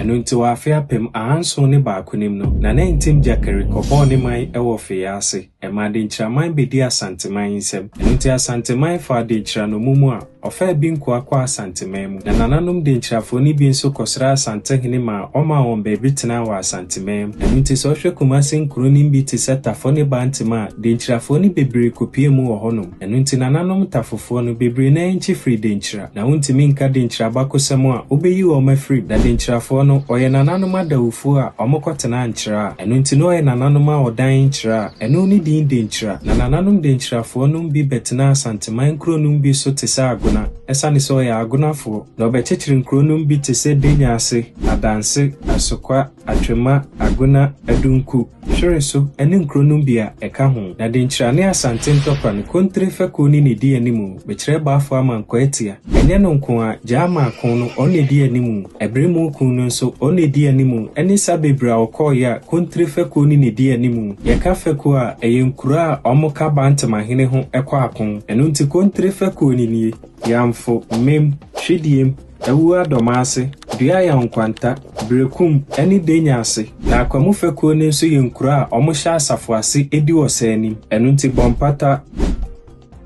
Ɛno nti wɔ afe 1701 no mu no, Nana Ntim Gyakari kɔbɔɔ ne man wɔ Feyiase. Ɛmaa Denkyiraman bɛdii Asanteman nsam. Ɛno nti Asanteman faa Denkyira nnommum a ɔfaa bi nkoa kɔɔ Asanteman mu. Na nananom Denkyirafoɔ no bi nso kɔsraa Asantehene maa ɔmaa wɔn baabi tenaa wɔ Asanteman mu. Ɛno nti sɛ wohwɛ Kumase nkuro no bi te sɛ Tafo ne Bantam a, Denkyirafoɔ no bebree kɔpuee mu wɔ hɔnom. Ɛno nti nananom Tafofoɔ no bebree no ara nkyi firi Denkyira. Na wontumi nka Denkyira abakɔsɛm a wobɛyi wɔn afiri mu. Na Denkyirafoɔ no, wɔyɛ nananom adawufoɔ a wɔkɔtenaa Nkyira. Ɛno nti na ɔyɛ nananom a wɔdan Nkyira a ɛno ne din Denkyira. Na nananom Denkyirafoɔ nom bi bɛtenaa Asanteman nkuro nom bi so te sɛ Agona, ɛsane sɛ ɔyɛ Agonafoɔ. Na ɔbɛkyekyere nkuro nom bi te sɛ Denyaase, Adanse, Asokwa, Atwema, Agona, Adunku, Hwereso ne nkuro nom bi a ɛka ho. Na Denkyira ne Asante ntɔkwa no, Kontire fɛkuo no na ɛdi animu. Mekyerɛ Bafo ama Nkwatia. Ɛnyɛ no nko ara, Gyaama ko no, ɔno na ɛdi animu. Ɛberemu ko no nso, ɔno na ɛdi animu. Ɛne sa bebree a wɔkɔeɛ a, Kontire fɛkuo no na ɛdi animu. Yɛka fɛkuo a, ɛyɛ nkuro a wɔka Bantam ahene ho kɔ ako. Ɛno nti Kontire fɛkuo no nie, Yamfo, Mem, Hwidiem, Awuo Adɔmaase, Duayaw Nkwanta, Berekum ne Denya ase. Na Akwamu fɛkuo no nso yɛ nkuro a wɔhyɛ asafo ase di ɔsa anim. Ɛno nti Bɔmpata,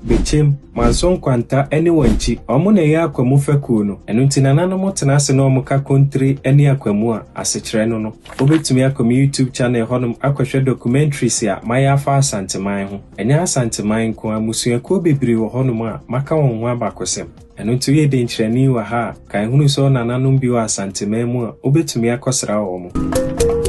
Bekyem, Manso Nkwanta ne Wankyi, wɔn na ɛyɛ Akwamu fɛkuo no. Ɛno nti nananom tena ase na wɔka Kontire ne Akwamu a, asekyerɛ no no. Wobɛtumi akɔ me YouTube channel hɔnom akɔhwɛ documentaries a mayɛ afa Asanteman ho. Ɛnyɛ Asanteman nko ara, mmusuakuo bebree wɔ hɔnom a maka wɔn ho abakɔsɛm. Ɛno nti woyɛ denkyerɛni wɔ ha a, kae hunu sɛ wo nananom bi wɔ Asanteman mu a wobɛtumi akɔsra wɔn.